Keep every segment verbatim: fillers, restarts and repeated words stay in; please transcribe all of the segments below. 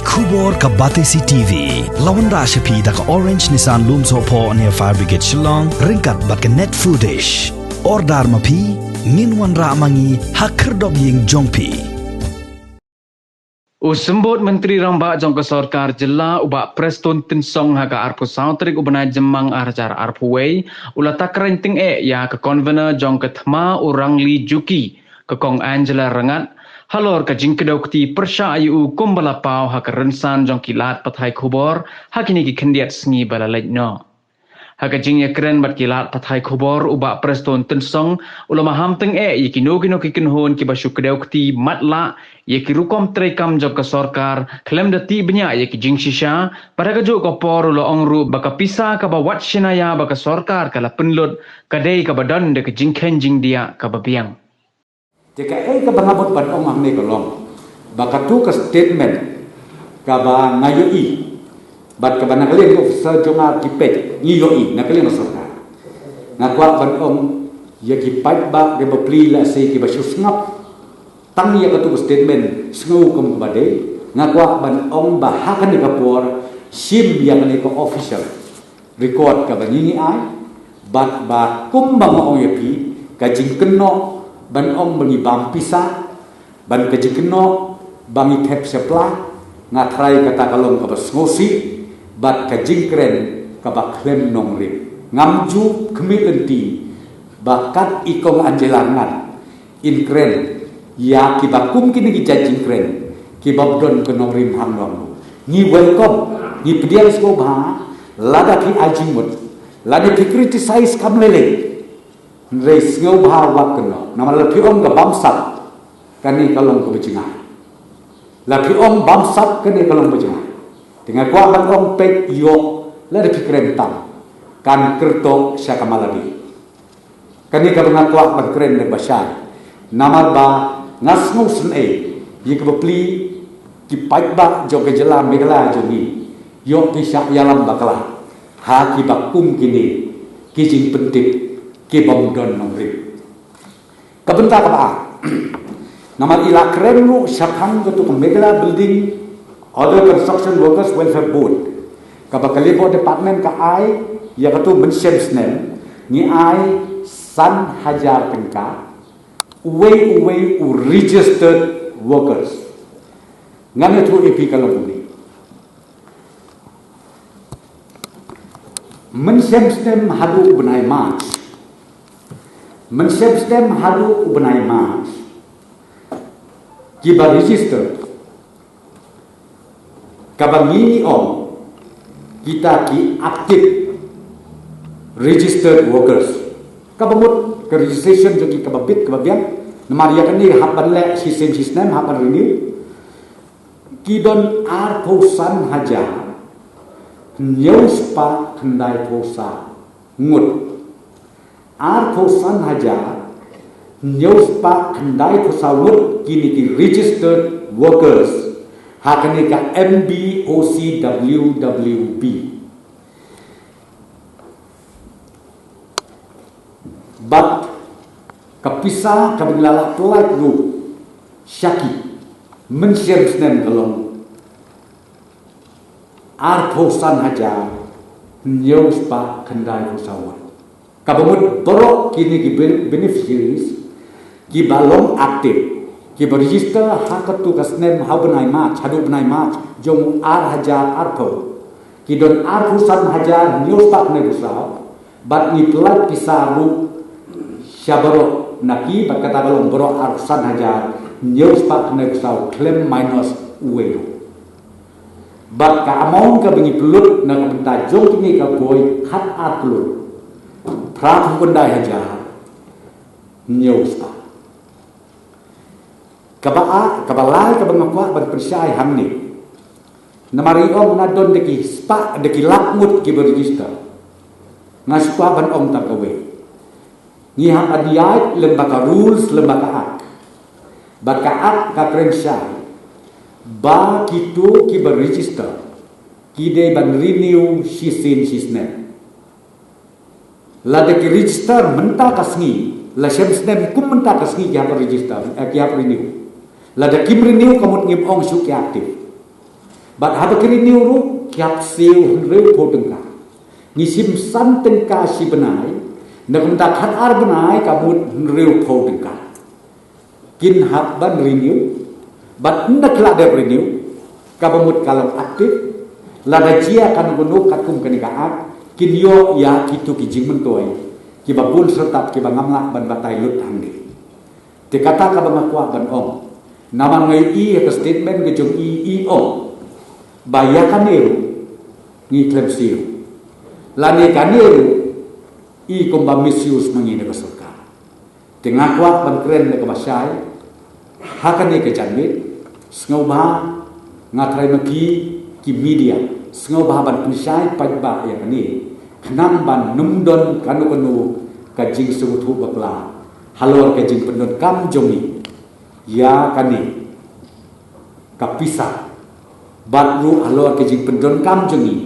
Khubor ka Batesi T V la wanrah sha phi da ka Orange Nissan Lumsohphoh near Fire Brigade Shillong ryngkat bad ka Net Foodish. Order ma phi, ngin wanrah ma ngi ha khyrdop ïing jong phi. U Symbud Myntri Rangbah jong ka Sorkar Jylla u Bah Prestone Tynsong ha ka arphew saw tarik u bnai Jymmang ar hajar arphew wei u la takren tyngeh ïa ka Convener jong ka thma u Rangli Juki, ka Kong Angela Rangad, halor ka jingkdew kti pyrshah ïa u kumba la paw ha ka rynsan jong ki lad pathai khubor ha kine ki khyndiat sngi ba la leit noh. Ha ka jingïakren bad ki lad pathai khubor u Bah Prestone Tynsong u la maham tyngeh ïa kino kino ki kynhun kiba shu kdew kti matlah ïa ki rukom treikam jong ka sorkar khlem da tih bniah ïa ki jingshisha, bad ha kajuh ka por u la ong ruh ba ka pisa kaba wad shna ïa ba ka sorkar ka la pynlut ka dei kaba don da ka jingkheiñ jingdiah kaba biang. Te kaei kaba nga mut ban ong hangne ka long ba katu ka statement kaba nga ïohi bad kaba na ka liang ka officer jong nga ki peit ngi ïohi na ka liang ka sorkar. Nga kwah ban ong ïa ki paidbah kiba plie lehse kiba shu sngap tang ïa katu ka statement sngew kum kaba dei. Nga kwah ban ong ba ha kane ka por shim ïa kane ka official record kaba ngi ngi ai bad ba kumba nga ong ïa phi ka jingkynnoh ban ong ba ngi bam pisa ban ka jingkynnoh ba ngi thep shapla, nga trai kata ka long kaba sngewsih bad ka jingkren kaba khlem nongrim. Ngam ju khmih lynti ba kat i Kong Angela Rangad in kren ïa kiba kum kine ki jait jingkren kiba don ka nongrim hangno hangno. Ngi welcome, ngi pdiang sngewbha lada phi ai jingmut, lada phi criticize kam lei lei. Hynrei sngewbha wat kynnoh namar la phi ong ka bamsap kane ka long kaba jngai. La phi ong bamsap kane ka long ba jngai. Te nga kwah ban ong peit ïoh lada phi kren tam kan kyrtoh sha ka maladi. Kane kaba nga kwah ban kren da ba shai namar ba nga sngewsynei ïa kiba plie ki paidbah jong ka jylla Meghalaya jong ngi. Ïoh ki shah ïalam bakla ha kiba kum kine ki jingpyntip kibym don nongrim. Ka bynta kaba ar namar i la kren ruh shaphang katu ka Meghalaya Building Other Construction Workers Welfare Board kaba ka Labour Department ka ai ïa katu mynshem snem ngi ai san hajar tyngka uwei uwei u registered workers. Ngan ïathuh ïa phi ka long kumne. Mynshem snem haduh u bnai March. Mynshem snem haduh u bnai March kiba register kaba ngi ngi ong kita ki active registered workers. Kaba mut ka registration jong ki kaba bit kaba biang namar ïa kane hap ban leh shisien shisnem hap ban renew. Ki don arphew san hajar hynñiew spah khyndai phew saw ngut. Arphew san hajar hynñiew spah khyndai phew saw ngut kine ki registered workers ha kane ka M B O C W W B. Bad ka pisa kaba ngi la lah pynlait ruh sha ki mynshem snem ka long arphew san hajar hynñiew spah khyndai phew saw ngut. Kaba mut baroh kine ki ben- beneficiaries kiba long active kiba register ha katu ka snem ha u bnai March haduh u bnai March jong u ar hajar arphew ki don arphew san hajar hynñiew spah khyndai phew saw. Bad ngi pynlait pisa ruh sha baroh na ki bad kata ka long baroh arphew san hajar hynñiew spah khyndai phew saw khlem minus uwei ruh. Bad ka amount kaba ngi pynlut na ka bynta jong kine ka koi khat ar klur phra phew khyndai hajar hynñiew spah. Kaba ar, kaba lai kaba nga kwah ban pynshai hangne. Namar i ong na don da ki spah da ki lak ngut kiba register. Nga shu kwah ban ong tang kawei. Ngi hap ban ïaid lem bad ka rules lem bad ka act. Bad ka act ka kren shai ba kito kiba register ki dei ban renew shisien shisnem. Lada ki register mynta ka sngi la shem snem kum mynta ka sngi ki hap register, eh, ki hap renew. Lada kim renew ka mut ngim ong shuh ki active. Bad haba ki renew ruh ki hap siew hynriewphew tyngka. Ngi shim san tyngka shi bnai, na ka bynta khatar bnai ka mut hynriewphew tyngka. Kin hap ban renew, bad ynda ki la dep renew, kaba mut ka long active, lada jia kano kano katkum kane ka Act, kin ïoh ïa kito ki jingmyntoi kiba bun syrtap kiba ngam lah ban batai lut hangne. Te kata kaba nga kwah ban ong, namar nga ïohi ha ka statement ka jong i, i ong ba ïa kane ruh ngi khlem siew, lane kane ruh i kumba misuse ma ngi na ka sorkar. Te nga kwah ban kren na kaba shai ha kane ka janmiet, sngewbha, nga trai ma ki, ki media, sngewbha ban pynshai paidbah ïa kane, khnang ban ym don kano kano ka jingsngewthuh bakla halor ka jingpyndonkam jong ngi ïa kane ka pisa, bad ruh halor ka jingpyndonkam jong ngi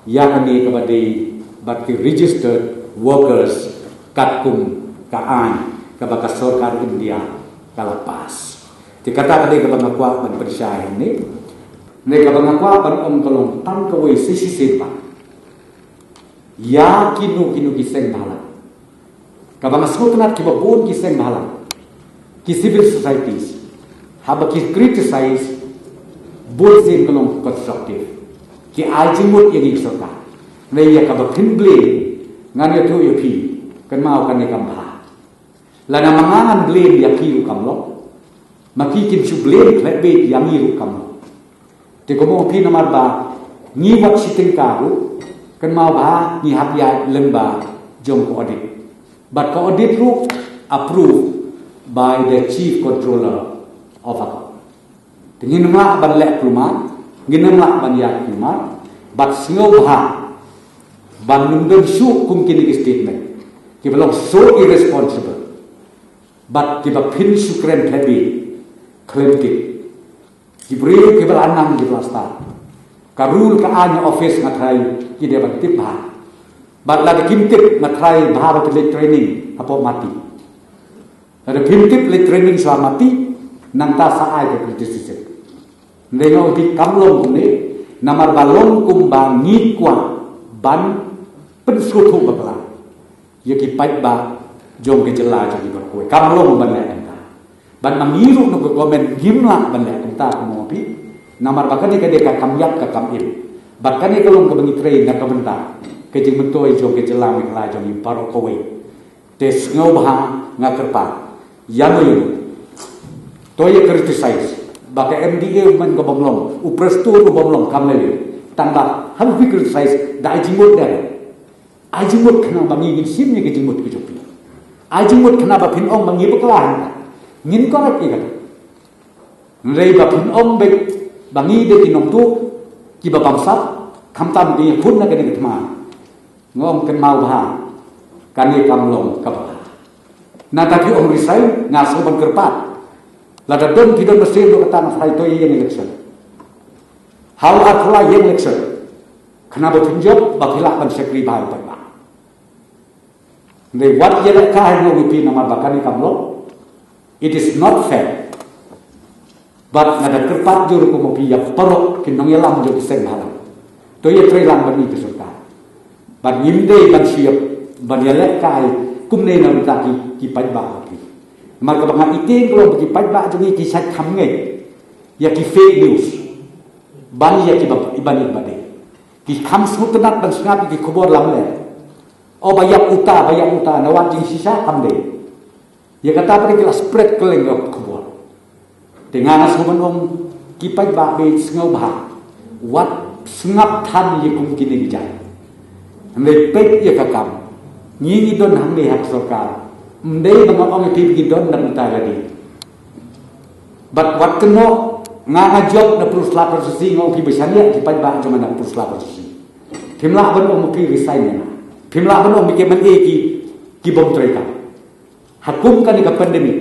ïa kane kaba dei bad ki registered workers katkum ka aiñ kaba ka sorkar India ka la pass. Te kata ka dei kaba nga kwah ban pynshai hangne. Ne kaba nga kwah ban ong ka long tang kawei sa shisien pat ïa kino kino ki seng bhalang. Kaba nga sngewtynnat kiba bun ki seng bhalang, ki civil societies, haba ki criticize, bun sien ka long constructive. Ki ai jingmut ïa ngi ka sorkar. Ne ïa kaba phin blame, ngan ïathuh ïa phi, kynmaw kane kam bha. Lada ma nga ngan blame ïa ki ruh kam long, ma ki kin shu blame khlem bit ïa ngi ruh kam long. Te kumno phi, namar ba ngi wat shi tyngka ruh, kynmaw ba ngi hap ïaid lyngba jong ka audit. Bad ka audit ruh approved by the Chief Controller of Account. Te ngin ym lah ban leh kulmar, ngin ym lah ban ïaid kulmar, bad sngewbha ban ym don shuh kum kine ki statement kiba long so irresponsible, bad kiba phin shu kren khlem bit, khlem tip. Ki briew kiba la nang kiba la stad. Ka rule ka aiñ office nga trai ki dei ban tip bha. Bad lada kim tip nga trai bha ba phi leit training hapoh Mati. Lada phim tip leit training sha Mati, nangta sa ai ka criticism. Hynrei nga ong ïa phi kam long kumne, namar ba long kumba ngi kwah ban pynsngewthuh bakla ïa ki paidbah jong ka jylla jong ngi baroh kawei. Kam long ban leh kumta. Bad ma ngi ruh na ka government ngim lah ban leh kumta, kumno phi. Namar ba kane ka dei ka kam ïap ka kam im. Bad kane ka long kaba ngi trei na ka bynta ka jingmyntoi jong ka jylla Meghalaya jong ngi baroh kawei. Te sngewbha nga kyrpad ïa no ïa no, to ïa criticize ba ka M D A u man ka bym long, u Prestone u bym long, kam lei lei. Tang ba haba phi criticize da ai jingmut da. Ai jingmut khnang ba ngi ngin shim ïa ka jingmut ka jong phi. Ai jingmut khnang ba phin ong ba ngi bakla hangta, ngin correct ïa kata. Hynrei ba phin ong beit ba ngi dei ki nongtuh kiba bamsap, khamtam ki ïakhun na kane ka thma. Nga ong kynmaw bha, kane kam long kaba bha. Nangta phi ong resign, nga sngewbha ban kyrpad. Lada don phi don mynsiem ruh, kata nga tharai to ïa ïeng election. Haoid arphew lai ïeng election. Khnang ba phin jop ba phi lah ban shakri bha ïa u paidbah. Hynrei wat ïalehkai, nga ong ïa phi, namar ba kane kam long. It is not fair. Bad nga da kyrpad jur ruh kum ïa phi ïa baroh ki nongïalam jong ki seng bhalang. To ïatreilang bad ngi ki sorkar. Bad ngim dei ban shu ïa, ban ïalehkai kumne na bynta ki, ki paidbah jong phi. Namar kaba nga ïathuh ka long ba ki paidbah jong ngi ki shait kham ngeit ïa ki fake news. Ban ïa kiba, ban ïa kiba dei. Ki kham sngewtynnat ban sngap ïa ki khubor lamler. O ba ïap uta, ba ïap uta, na wat jingshisha kam dei. Ïa kata pat ki la spread kylleng ka khubor. Te nga nga sngewbha ban ong, ki paidbah, beit sngewbha wat sngap than ïa kum kine ki jait. Hynrei peit ïa ka kam. Ngi ngi don hangne ha ka sorkar. Ym dei ba nga ong ïa phi ngi don na bynta lade. Bad wat kynnoh, nga nga jop na Pynursla Pynursasi, nga ong phi ba shaniah ki paidbah jong nga na Pynursla Pynursasi. Phim lah ban ong ba phi resign ïa nga. Phim lah ban ong ba ki M L A ki, ki bym trei kam. Ha kum kane ka pandemic,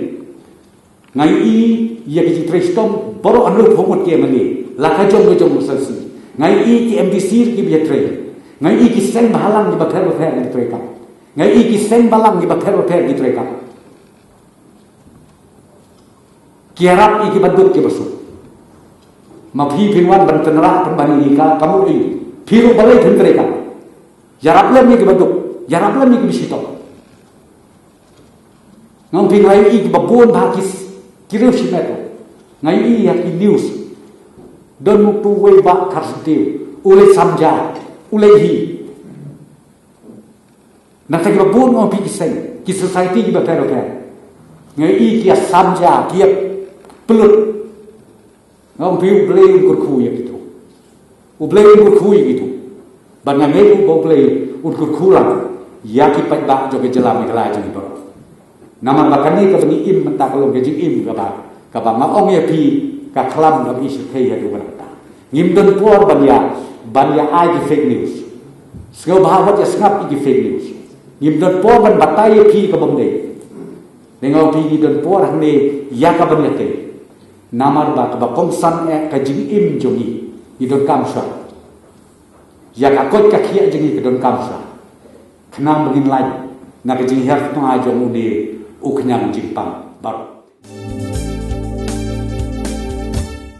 nga ïohi ïa ki jingtrei shitom baroh, hynriewphew ngut ki M L A, la ka jong ka jong ka constituency. Nga ïohi ki M D C kiba ïatrei. Nga ïohi ki seng bhalang kiba pher ba pher ki trei kam. Nga ïohi ki seng bhalang kiba pher ba pher ki trei kam. Ki ïarap ïa kiba duk kiba suk. Ma phi phin wan ban tynrah pynban ïa ka, ka mut ïa phi ruh balei phin trei ka. Ïarap lem ïa kiba duk, ïarap lem ïa kiba shitom. Nga ong phi, nga ïohi kiba bun bha ki s-, ki riew shimet ruh. Nga ïohi ïa ki news. Don utu uwei bah Kharsyntiu, u leit sam ja, u leit hi. Nangta kiba bun, nga ong phi, ki seng, ki society kiba pher bapher. Nga ïohi ki ïa sam ja, ki ïa pynlut. Nga ong phi, U Blei un kyrkhu ïa kito. U Blei un kyrkhu ïa kito. Bad nga ngeit ruh ba U Blei un kyrkhu lang ïa ki paidbah jong ka jylla Meghalaya jong ngi baroh. Namar ba kane kaba ngi im mynta ka long ka jingim kaba, kaba nga ong ïa phi, ka khlam kaba i shyrkhei haduh katta. Ngim don por ban ïa, ban ïa ai ki fake news. Sngewbha wat ïa sngap ïa ki fake news. Ngim don por ban batai ïa phi kaba ym dei. Te nga ong phi, ngi don por hangne ïa kaban ïatei. Namar ba kaba kongsan eh ka jingim jong ngi, ngi donkam shuwa. Ïa ka koit ka khiah jong ngi ka donkam shuwa. Khnang ba ngin lait na ka jinghiar thnga jong une u khñiang jingpang baroh.